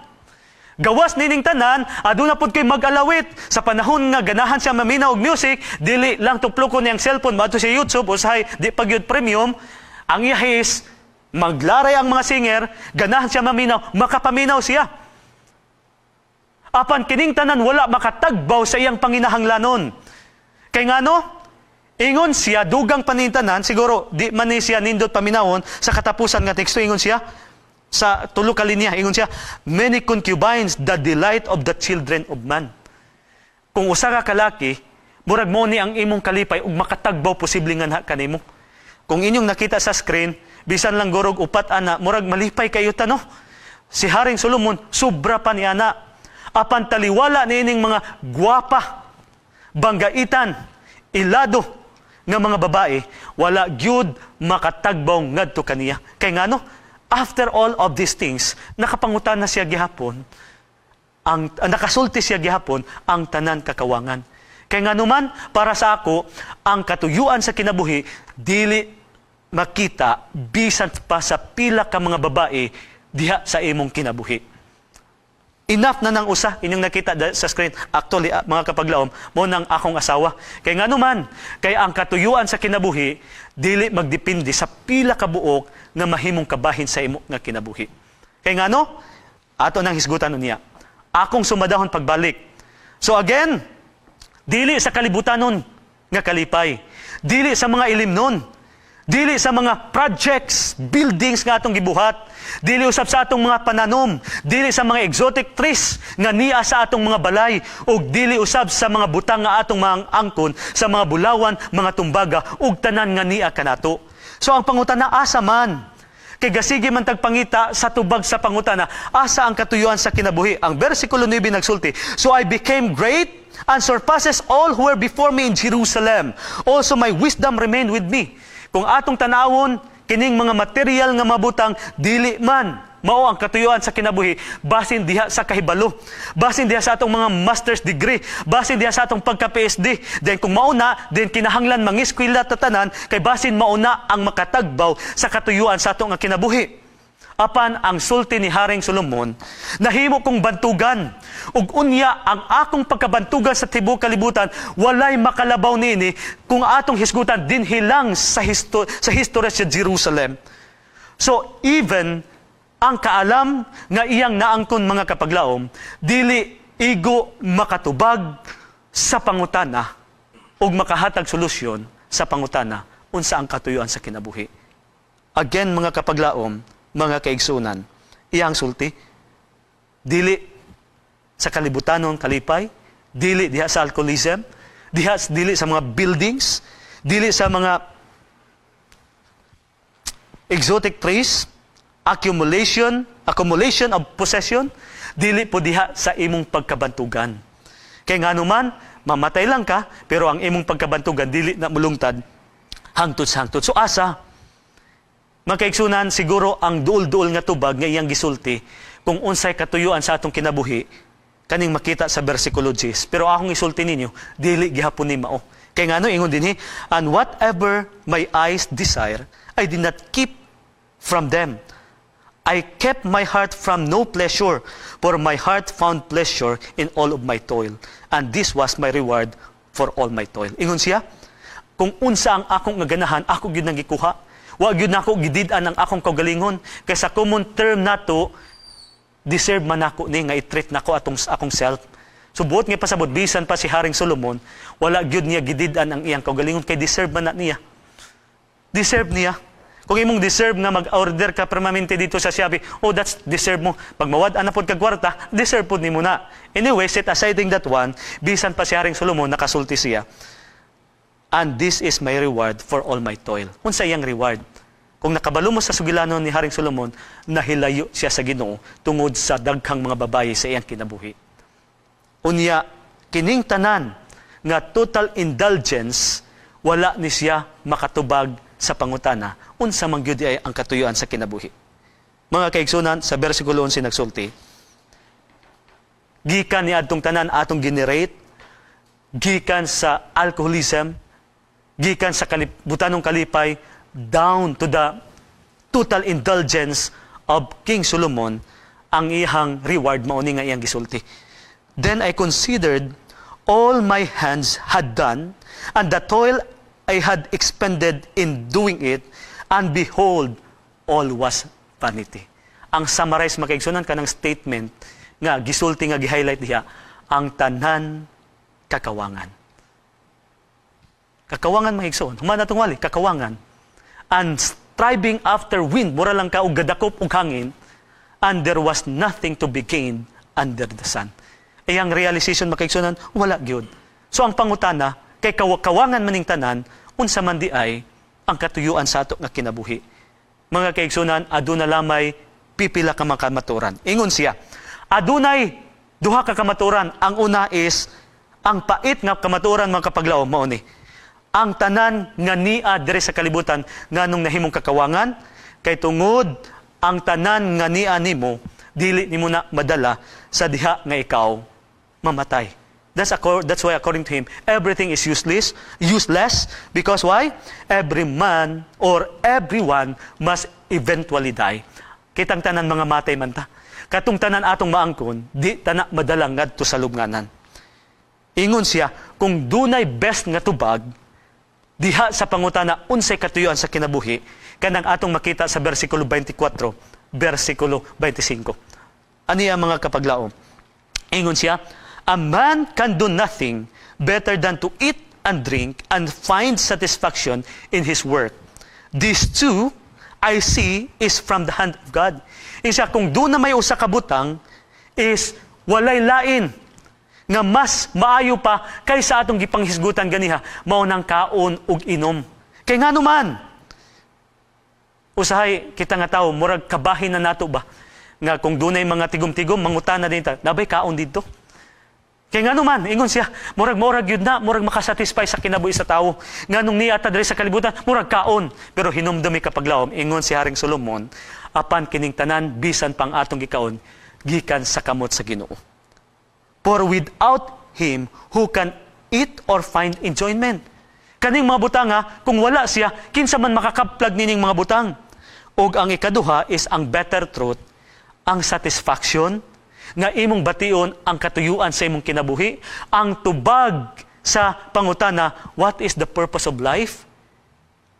A: Gawas nining tanan, aduna pud ko'y mag-alawit. Sa panahon nga ganahan siya maminaw og music, dili lang tuplokon niyang cellphone, moadto sa YouTube, usahay di pa gyud premium. Ang iya is maglaray ang mga singer, ganahan siya maminaw, makapaminaw siya. Apan kining tanan wala makatagbaw sa iyang panginahanglanon. Kay ngano? Ingon siya, dugang panintanan, siguro di man ni siya nindot paminawon sa katapusan nga teksto, ingon siya, Sa tulo ka linya, ingon siya, "Many concubines, the delight of the children of man." Kung usa ka kalaki, murag mo ni ang imong kalipay ug makatagbaw posible nga na kanimo. Kung inyong nakita sa screen, bisan lang gurog upat ana, murag malipay kayo ta, no? Si Haring Solomon, sobra pa ni ana. Apan taliwala niining mga gwapa, banggaitan, ilado nga mga babae, wala gyud makatagbaw ngadto kaniya. Kay ngano? After all of these things, nakapangutana siya gihapon, ang nakasulti siya gihapon ang tanan kakawangan. Kay ngano man, para sa ako, ang katuyuan sa kinabuhi dili makita bisan pa sa pila ka mga babae diha sa imong kinabuhi. Enough na nang usa inyong nakita sa screen. Actually, mga kapaglaom, mo nang akong asawa. Kay ngano man, kay ang katuyuan sa kinabuhi dili magdepende sa pila ka buok nga mahimong kabahin sa imo nga kinabuhi. Kay ngano? Ato nang hisgutan niya. Akong sumadahon pagbalik. So again, dili sa kalibutanon nga kalipay. Dili sa mga ilimnon. Dili sa mga projects, buildings nga atong gibuhat. Dili usab sa atong mga pananom. Dili sa mga exotic trees nga niya sa atong mga balay. Ug dili usab sa mga butang nga atong mga angkon, sa mga bulawan, mga tumbaga, ug tanan nga niya kanato. So ang pangutana, asa man? Kay gasige man tagpangita sa tubag sa pangutana, asa ang katuyuan sa kinabuhi? Ang versikulo 9 nagsulti, "So I became great and surpasses all who were before me in Jerusalem. Also my wisdom remained with me." Kung atong tanawon, kining mga material nga mabutang, dili man mao ang katuyuan sa kinabuhi, basin diha sa kahibalo, basin diha sa atong mga master's degree, basin diha sa atong pagka-PhD. Then kung mauna, then kinahanglan mangiskwela ta tanan kay basin mauna ang makatagbaw sa katuyuan sa atong nga kinabuhi. Apan ang sulti ni Haring Solomon, "Nahimo kong bantugan ug unya ang akong pagkabantugan sa tibuok kalibutan, walay makalabaw niini kung atong hisgutan dinhi lang sa historya sa Jerusalem." So even ang kaalam nga iyang naangkon, mga kapaglaom, dili igo makatubag sa pangutana ug makahatag solusyon sa pangutana unsa ang katuyuan sa kinabuhi. Again, mga kapaglaom, mga kaigsunan, iyang sulti, dili sa kalibutanon kalipay, dili diha sa alcoholism, diha dili sa mga buildings, dili sa mga exotic trees, accumulation of possession, dili po diha sa imong pagkabantugan. Kay ngano man, mamatay lang ka, pero ang imong pagkabantugan dili na mulungtad hangtod sa hangtod. So asa? Mga kaigsunan, siguro ang duol-duol nga tubag nga iyang gisulti kung unsay katuyuan sa atong kinabuhi kaning makita sa versikulo 10. Pero akong isulti ninyo, dili gihapon ni mao. Kay ngano, ingon dinhi, "And whatever my eyes desire, I did not keep from them. I kept my heart from no pleasure, for my heart found pleasure in all of my toil. And this was my reward for all my toil." Ingon siya, kung unsa ang akong nga ganahan, ako gyud nang gikuha. Wa gyud nako gidid-an ang akong kaugalingon. Kay sa common term nato, deserve man nako ni nga i-treat nako atong akong self. So buot nga pasabot, bisan pa si Haring Solomon, wala gyud niya gidid-an ang iyang kaugalingon kay deserve man na niya. Deserve niya. Kung imong deserve nga mag-order ka permanente dito sa Shopee, oh, that's deserve mo. Pag mawad-an na pod kag kwarta, deserve pod nimo na. Anyway, set aside that one, bisan pa si Haring Solomon, nakasulti siya, "And this is my reward for all my toil." Unsa iyang reward? Kung nakabalo mo sa sugilanon ni Haring Solomon, nahilayo siya sa Ginoo tungod sa daghang mga babaye sa iyang kinabuhi. Unya, kining tanan nga total indulgence, wala ni siya makatubag sa pangutana, unsa man gyud ay ang katuyuan sa kinabuhi. Mga kaigsunan, sa versikulo 11 nagsulti, gikan ni adtong tanan atong generate, gikan sa alcoholism, gikan sa kalibutanong kalipay, down to the total indulgence of King Solomon, ang iyang reward mao ni nga iyang gisulti. "Then I considered all my hands had done, and the toil I had expended in doing it, and behold, all was vanity." Ang summarize, mga kaigsunan, kanang statement nga gisulti nga gi-highlight diha, ang tanan kakawangan. Kakawangan, mga igsoon. Human natong wali, kakawangan. And striving after wind, mura lang ka og gadakop og hangin. and there was nothing to be gained under the sun." Iyang realization, mga kaigsunan, wala gyud. So ang pangutana, kay kawangan maning tanan, unsa man diay ang katuyuan sa ato nga kinabuhi? Mga kaigsunan, aduna lamay pipila ka mga kamaturan. Ingon siya, adunay duha ka kamaturan. Ang una is ang pait nga kamaturan, mga kapaglaom, mao ni: ang tanan nga nia diri sa kalibutan, nganong nahimong kakawangan? Kay tungod ang tanan nga nia nimo, dili nimo na madala sa diha nga ikaw mamatay. That's why, according to him, everything is useless, useless because why? Every man or everyone must eventually die. Kitang tanan mga matay man ta. Katong tanan atong maangkon, di ta na madala ngadto sa lubnganan. Ingon siya, kung dunay best nga tubag diha sa pangutana unsay katuyuan sa kinabuhi, kanang atong makita sa versikulo 24, versikulo 25. Ani ang mga kapaglaom? Ingon siya, "A man can do nothing better than to eat and drink and find satisfaction in his work. These two, I see, is from the hand of God." Ingon siya, kung duna may usa ka butang, is walay lain nga mas maayo pa kaysa atong gipanghisgutan ganiha, mao nang kaon ug inom. Kay ngano man, usahay kita nga tawo, murag kabahin na nato ba nga kung dunay mga tigom-tigom, mangutana din ta, "Naa bay kaon didto?" Kay ngano man, ingon siya, murag yun na, murag makasatisfy sa kinabuhi sa tawo. Nganong niya ta diri sa kalibutan, murag kaon. Pero hinumdumi, kapaglaom, ingon si Haring Solomon, apan kining tanan bisan pang atong gikaon, gikan sa kamot sa Ginoo. "For without him, who can eat or find enjoyment?" Kaning mga butang ha, kung wala siya, kinsa man makakaplag nining mga butang? Ug ang ikaduha is ang better truth, ang satisfaction, nga imong bation ang katuyuan sa imong kinabuhi, ang tubag sa pangutana, what is the purpose of life?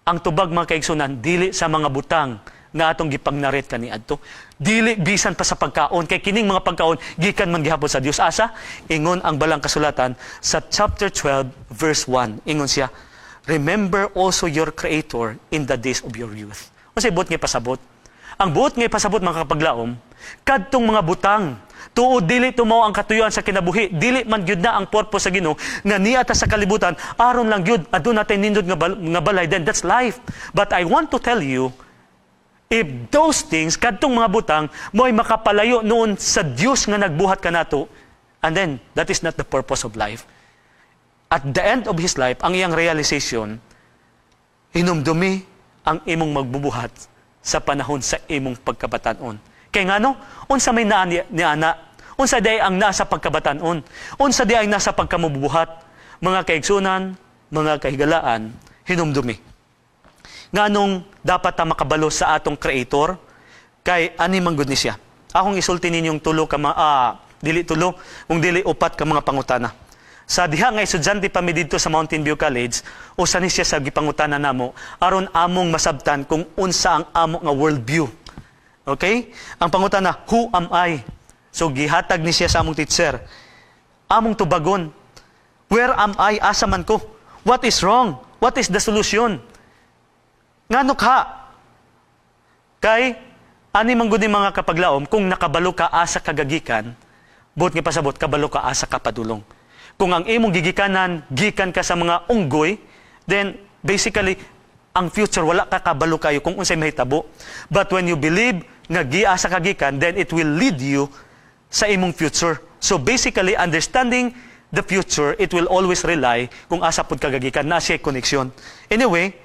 A: Ang tubag, mga kaigsunan, dili sa mga butang nga atong gipangnarit kaniadto. Dili bisan pa sa pagkaon, kay kining mga pagkaon gikan man gihapon sa Dios. Asa? Ingon ang balang kasulatan sa chapter 12 verse 1. Ingon siya, "Remember also your Creator in the days of your youth." Unsay buot nga pasabot? Ang buot nga pasabot, mga kapaglaom, kadtong mga butang, tuod dili to mao ang katuyuan sa kinabuhi, dili man gyud na ang purpose sa Ginoo nga niya ta sa kalibutan aron lang gyud aduna tay nindot nga balay, then that's life. But I want to tell you, if those things, kadtong mga butang, mo'y makapalayo noon sa Dios nga nagbuhat kanato, and then that is not the purpose of life. At the end of his life, ang iyang realization, hinumdumi ang imong magbubuhat sa panahon sa imong pagkabatanon. Kay ngano, unsa may naa ni ana, unsa diay ang nasa pagkabatanon, unsa diay ang nasa pagkamubuhat? Mga kaigsunan, mga kahigalaan, hinumdumi. Nganong dapat ta makabalo sa atong Creator? Kay ani man gud ni siya. Akong isulti ninyong tulo ka dili tulo, kung dili upat ka mga pangutana. Sa diha nga estudyante pa mi didto sa Mountain View College, usa ni siya sa gipangutana namo aron among masabtan kung unsa ang amo nga worldview. Okay? Ang pangutana, "Who am I?" So gihatag ni siya sa among teacher. Among tubagon, "Where am I?" Asa man ko? "What is wrong? What is the solution?" Ngano ka? Kay ani man gud ni, mga kapaglaom, kung nakabalo ka asa ka gagikan, buot nga pasabot, kabalo ka asa ka padulong. Kung ang imong gigikanan gikan ka sa mga unggoy, then basically ang future, wala ka kabalo kayo kung unsay mahitabo. But when you believe nga giasa ka gikan, then it will lead you sa imong future. So basically, understanding the future, it will always rely kung asa pud ka gagikan, na siya connection. Anyway,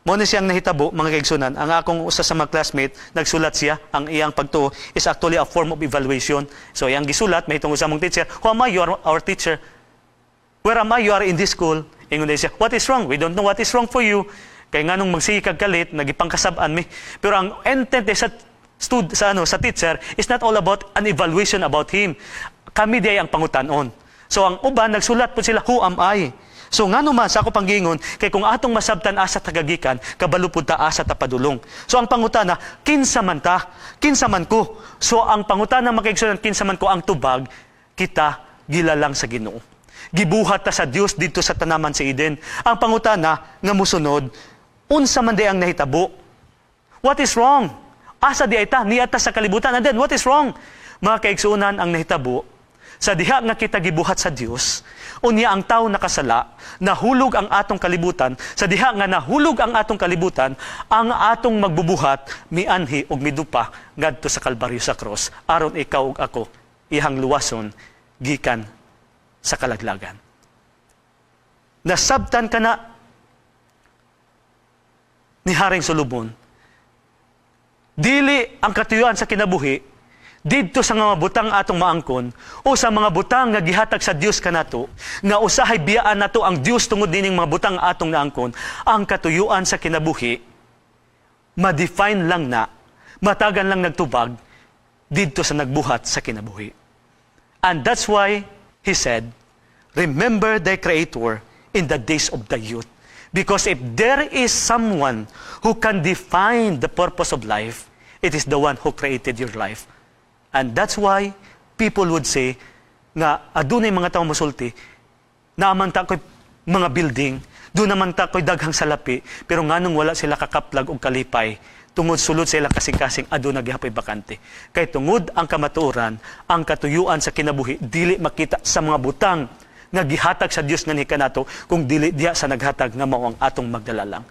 A: mo ni siyang nahitabo, mga kaigsunan. Ang akong usa sa mga classmate, nagsulat siya, ang iyang pagtuo is actually a form of evaluation. So iyang gisulat, may sa among teacher, "Who am I? You are our teacher. Where am I? You are in this school." Ingon siya, "What is wrong? We don't know what is wrong for you." Kay nganong magsige kag kalit, nagipangkasab-an mi. Pero ang intent eh sa ano sa teacher is not all about an evaluation about him. Kami diay ang pangutanon. So ang uban nagsulat po sila, "Who am I?" So ngano man sa ako panggingon, kay kung atong masabtan asa ta gagikan, kabalo pud ta asa ta padulong. So ang pangutana, kinsa man ta? Kinsa man ko? So ang pangutana, mga kaigsunan, kinsa man ko, ang tubag, kita gilalang sa Ginoo. Gibuhat ta sa Dios didto sa tanaman sa Eden. Ang pangutana nga musunod, unsa man diay ang nahitabo? What is wrong? Asa diay ta? Nia ta sa kalibutan. And then, what is wrong? Mga kaigsuonan, ang nahitabo, sa diha nga kita gibuhat sa Dios, unya ang tao nakasala, nahulog ang atong kalibutan. Sa diha nga nahulog ang atong kalibutan, ang atong magbubuhat mianhi og midupa ngadto sa Kalbaryo sa cross aron ikaw ug ako iyang luwason gikan sa kalaglagan. Nasabtan ka na ni Haring Solomon, dili ang katuyuan sa kinabuhi didto sa mga butang atong maangkon o sa mga butang nga gihatag sa Dios kanato, nga usahay biyaan nato ang Dios tungod nining mga butang atong naangkon. Ang katuyuan sa kinabuhi ma-define lang na, matagan lang nagtubag didto sa nagbuhat sa kinabuhi. And that's why he said, "Remember thy Creator in the days of the youth," because if there is someone who can define the purpose of life, it is the one who created your life. And that's why people would say nga adunay mga tao mosulti, "Naa man ta ko'y mga building, duna man ta ko'y daghang salapi," pero nganong wala sila kakaplag og kalipay? Tungod sulod sa ilang kasing-kasing aduna gihapoy bakante. Kay tungod ang kamatuoran, ang katuyuan sa kinabuhi dili makita sa mga butang nga gihatag sa Dios nganhi kanato, kung dili diha sa naghatag nga mao ang atong magdalalang.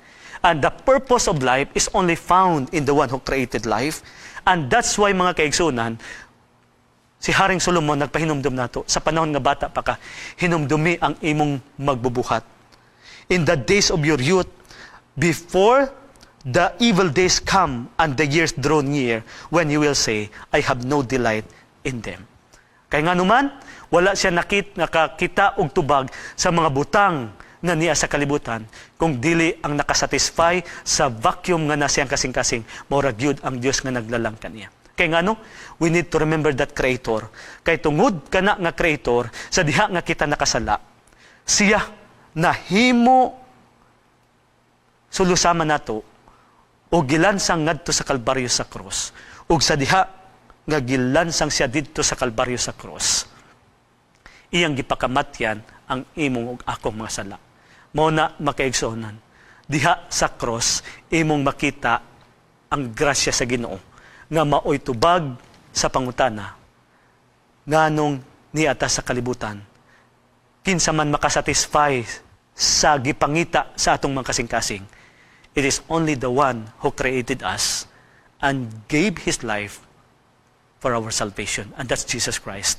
A: And the purpose of life is only found in the one who created life. And that's why, mga kaigsunan, si Haring Solomon nagpahinumdum nato, sa panahon nga bata pa ka, hinumdumi ang imong magbubuhat. In the days of your youth, before the evil days come and the years draw near, when you will say, "I have no delight in them." Kay nga naman, wala siya nakakita og tubag sa mga butang nga niya sa kalibutan, kung dili ang nakasatisfy sa vacuum nga naa sa iyang kasing-kasing, mao ra gyud ang Dios nga naglalang kaniya. Kay ngano, we need to remember that Creator. Kay tungod kana nga Creator, sa diha nga kita nakasala, siya nahimo sulusama nato o gilansang ngadto sa Kalbaryo sa cross. Ug sa diha nga gilansang siya didto sa Kalbaryo sa cross, iyang gipakamatyan ang imong ug akong mga sala. Mao na, makaigsuonan, diha sa cross imong makita ang grasya sa Ginoo nga maoy tubag sa pangutana nganong nia ta sa kalibutan, kinsa man makasatisfy sa gipangita sa atong mga kasing-kasing. It is only the one who created us and gave His life for our salvation, and that's Jesus Christ.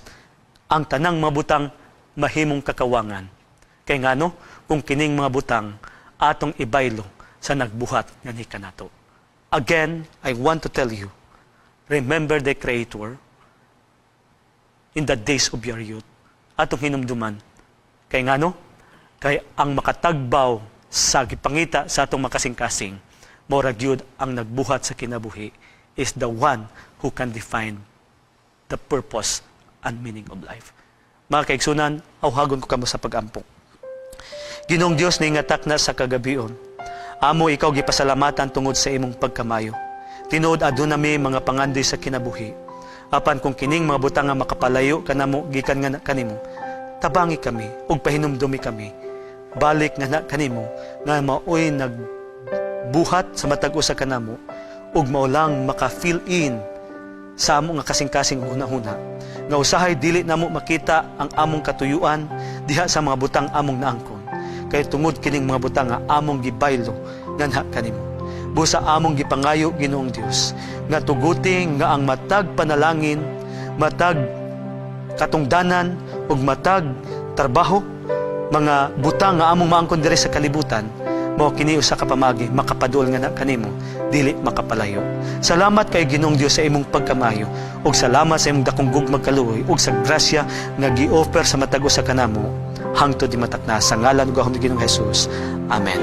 A: Ang tanang mga butang mahimong kakawangan. Kay ngano, kung kining mga butang atong ibaylo sa nagbuhat nganhi kanato. Again, I want to tell you, remember the Creator in the days of your youth. Atong hinumduman. Kay ngano? Kay ang makatagbaw sa gipangita sa atong makasing-kasing, mao ra gyud ang nagbuhat sa kinabuhi, is the one who can define the purpose and meaning of life. Mga kaigsunan, awhagon ko kamo sa pagampo. Ginoong Dios, ningatak na sa kagabion. Amo ikaw gipasalamatan tungod sa imong pagkamayo. Tinuod, aduna mi mga pangandoy sa kinabuhi. Apan kung kining mga butang nga makapalayo kanamo gikan nga kanimo, tabangi kami ug pahinumdumi kami. Balik nga na kanimo nga maoy nagbuhat sa matag usa kanamo ug mao lang maka-fill in sa amo nga kasing-kasing hunahuna. Nga usahay dili namo makita ang among katuyuan diha sa mga butang among naangkon. Kay tungod kining mga butang nga among gibaylo nganha kanimo. Busa among gipangayo, Ginoong Dios, nga tuguti nga ang matag panalangin, matag katungdanan ug matag trabaho, mga butang nga among maangkon diri sa kalibutan, mao kini usa ka pamagi makapadul nga na kanimo, dili makapalayo. Salamat kay, Ginoong Dios, sa imong pagkamayo ug salamat sa imong dakong gugmag kaluoy ug sa grasya nga gi-offer sa matag usa kanamo hangtod di matakna, sa ngalan ug gahom ni Ginoong Jesus. Amen.